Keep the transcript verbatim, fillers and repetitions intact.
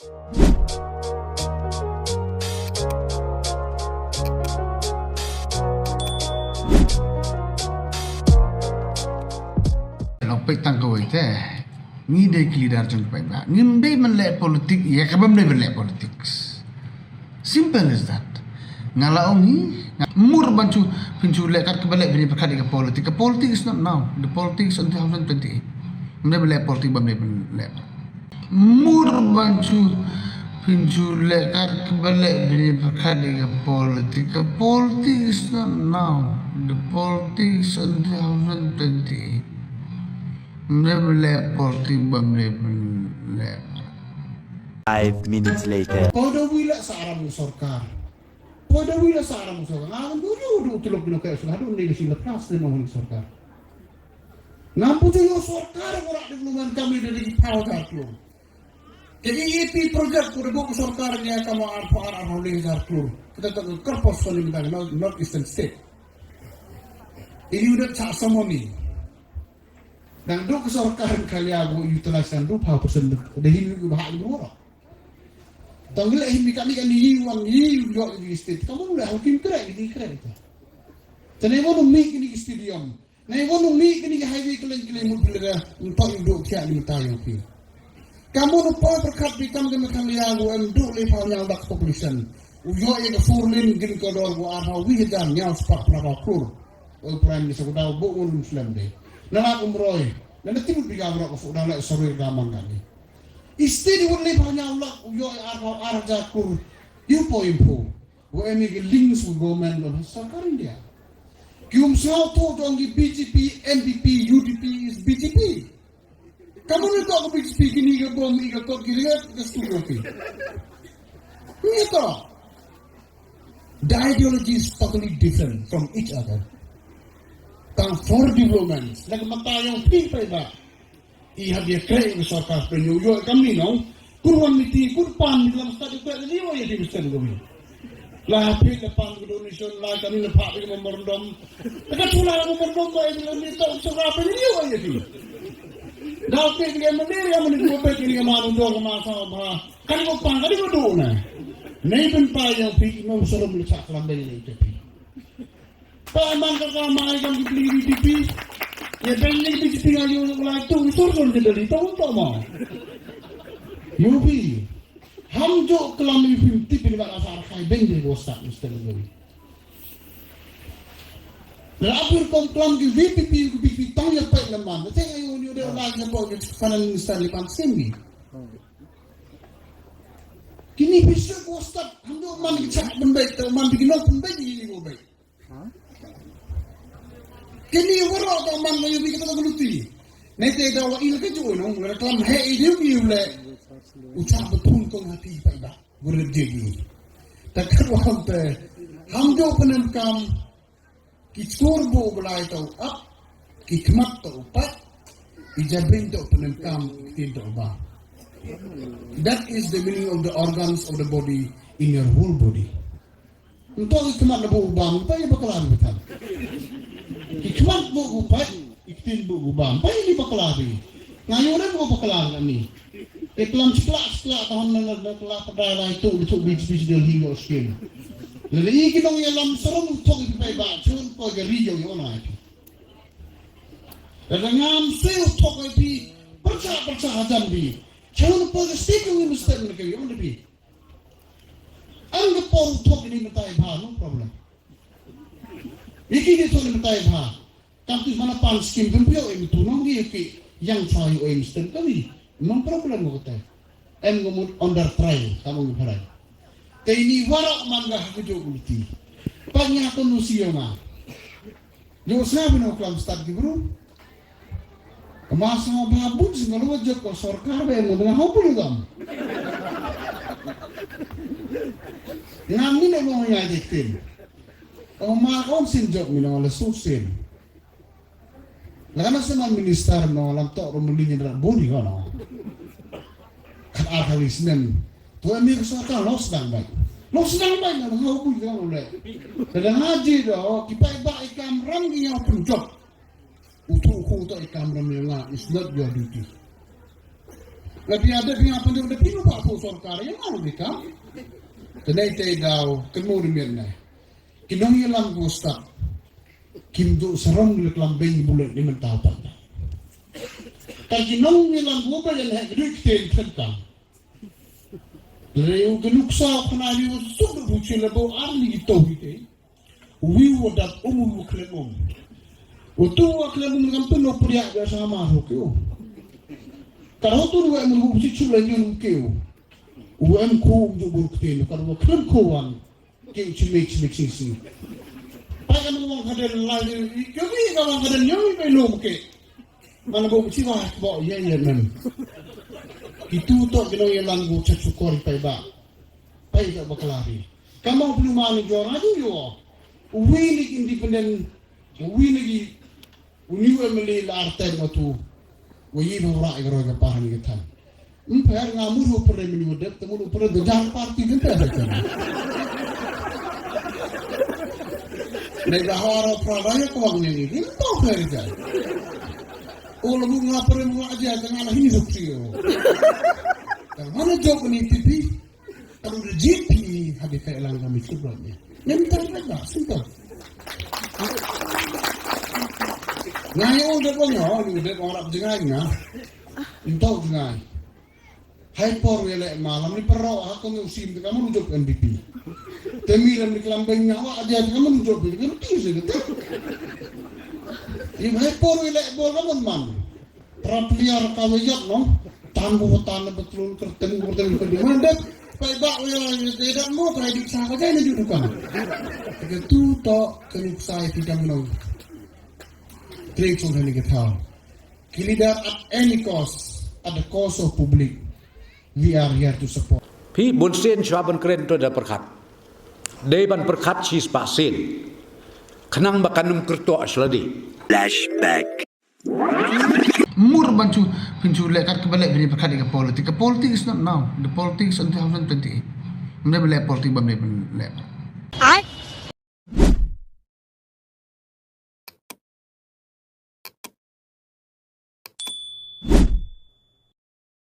Long peit tang kawei te. Ngi dei ki leader jong peit ba. Ngim dei ban leh politik, ïa ka bym dei ban leh politics. Simple as that. Nga la ong hi, nga mur ban shu, phin shu leh kat kaba leh bini pyrkhat ïa ka politik. Ka politik is not now. The politics until two thousand twenty-eight. Ngim dei ban leh politik bym dei ban leh. Mur ban shu, phin shu leh kat kaba leh bini pyrkhat ïa ka politik. Ka politik is not now. The politics until two thousand twenty-eight. Ngim dei ban leh politik bym dei ban leh. Five minutes later. Poi da wi la sa aram u sorkar. Poi da wi la sa aram u sorkar. Nga ngan du ïoh du tulop bino ka sorkar. Du ni la sila plas de ma wan sorkar. Ngam pu ïoh sorkar ko rak development kam ni da lagi pau da tulop. Jadi E P project ko da bok sorkar ni ka ma ar pau ar ar le jar tulop. Kita tak kerpos ko ni minta North, North Eastern State. Ini udah cak sama ni. Dang duk ka sorkar ka lia bu utilize kan duk pau persen deh hin yu bahak yu ora. Tang le hin ka ni kan yi wan yi yu yok di state. Kamu le hau kim kre di kre ta. Tane mo mi kini stadium. Ne mo mi kini highway kelen kelen mu pil ga. Untok yu duk kia ni mata yu pi. Kamu nu pau perkat bi kam ke mekan lia bu em duk le pau nyau dak population. U yok ye ka four lane gin ka dor bu ar hau wi hajar nyau sepak pernah bakur. Oi Prime Minister, ku dau buk ngulun slem de. Na la kum roi. Na na timu biga bro ko fu dau la soroi ga man ga ni. Isti di won le pa nyau lak u yo ar ba ar ja kur. Yu po yu po. Wa emi ke links u government lo sarkar India. Ki um sao to dong ki B J P, N P P, U D P is B J P. Kamu ni tok B J P kini ka bom i ka kot ki riat ka stu ki. Ni tok. The ideology is totally different from each other. Tang for development. Lagi mata yang pi pai ba. I hab ya kre ni sorkar penyu yo kami no. Kurwan miti kurpan ni dalam stad ko ni wa ya di mesin kami. La phi la pan ko donation la kami la pha ko memorandum. Ka tu la memorandum ba ni to so ka pe ni wa ya di. Da pe ni ma ni ya ma ni ko pe ni ma ndo ko ma sa ba. Kan ko pan kan ko do na. Nei ben pa ya phi no so lo cha klam be ni te phi. Pa man ka ka ma ya ki bli di phi. Ya ben ni di phi ya yo la tu so so de li to to ma. Yo phi. Ham jo klam ïa phi tip ïa ka asar khai beng de go start Mister Lui. La apur kom klam ki V P P ku big big tang ïa pait la man. Te ïa yu de la ïa bo ïa finance minister li pan simi. Kini pisa go start ham jo man ki chak pembek te man bigi no pembek ïa go bek. Kini waroh to man ko yubi kita ko luti. Nete da wa il ke ju no, wa klam he i diu ki le. Ucha ba thun ko ngati pa ba. Gure de ni. Ta ka wa te. Ham jo penem kam. Ki skur bu bulai to up. Ki khmat to pat. Ki jabin to penem kam. Ki tin to ba. That is the meaning of the organs of the body in your whole body. Nto ki khmat na bu u bam, pa i bakla bi tan. Ki khmat bu u pat, i ktin bu u bam, pa i bakla bi. Nga yu ren bu bakla nga ni. Te klam chikla chikla tahun na na kla pada lai tu tu bi bi del hi yo skin. Lele i ki nong ya lam serum tok i pai ba chun ko ga ri yo yo na i. Lele ngam se tok i bi percha percha hajan bi. Chun ko ga stik yo mesti na ke yo na bi. Ang ka por thok ini matai bha, no problem. Iki ni thok ni matai bha. Kam tu mana pan skim pun pio em tu nong ki ki yang choi em stem kami. No problem ko te. Em ko mut under trial kamu ni parai. Te ini warak man ga hakujo ulti. Panya ko nusi yo ma. Yo sna bino klam start ki bru. Kama sama ba bun sing kalau wajib ko sorkar be mo dengan hau pun dam. Ngam ni ne mo ya jektin. O ma kon sin jok mino le susin. Lana sama minister no lam tok rumuli ni rak buni kono. Kat ar kali senen. Tu ami ko sorkar los dang bai. Los dang bai na hau pun dang le. Kada ngaji do kipai ba ikam ram ni yang pun jok. Utu uku to i kamram ïa nga is not your duty. Nga pia de pia pynjur de pinu pa pu sorkar ïa nga ruh ka. Te nei te daw kynmu de miet ne. Ki nongïalam ko stad. Kim duh sarong le klam beng bulet ni mynta pat. Ka ki nongïalam ko ba ïa ne ki duh ki ten ten ka. Le u ki nuksa khana ri u suk du bu chile bo ar ni ki to hi te. Wi wa dat um u khlem um. U tu wa khlem um ngam tu no pria ga sama ho kyo. Kar ho tu wa em ru chi chu la yun kyo. U em ko um ju bur kte no kar wa khlem ko wan. Kyo chi me chi me chi si. Pa ga no wa ka den la ju kyo wi ga wa ka den yo wi pe no ke. Mana bo chi wa bo ye ye men. Ki tu to ki no ye lan bu cha chu kor pe ba. Pai ka bakla ri. Ka mong plu ma ni jor aju yo. Wi ni independent. Wi ni gi. Uni wi meli la artem atu. Wi yi ba ra i gro ga pa ni tan. Mper nga mu ru pere mini wi dep temu ru pere de jang parti de pere kan. Nei ba horo pra ba ya ko ni ni. Ni to pere kan. O lo nga pere mu aja dengan hi ru trio. Mana jok ni pipi. Kalau udah G P, habis kayak langkah mikir buatnya. Yang minta kita tak, simple. Ngai orang dah punya, orang dah orang rap jengai na. Minta jengai. Hai por ya lek malam ni perok aku ni usim tu kamu rujuk N D P. Temi dalam di kelambing nyawa aja kamu rujuk ni kan ti sih kata. Ini hai por ya lek bol kamu man. Pra pliar ka wa yat no. Tan bu tan ba tlun ker teng bu teng ko di man det. Pai ba wa ya de dat mo pai di sa ka jai na ju dukan. Ke tu to ke ni sai ti dam no. Tring song ni ke thau. Ki leader at any cost, at the cost of public. We are here to support. Phi bun sien shwa ban kren to da perkhat. Dei ban perkhat shi spah sien. Khnang ba kan ym kyrtuh shladi. Flashback. Mur ban chu phin chu leh kat ka ba leh bini perkhat ïa ka politik. Ka politik is not now. The politics until two thousand twenty-eight. Mne ba leh politik ba mne ban leh.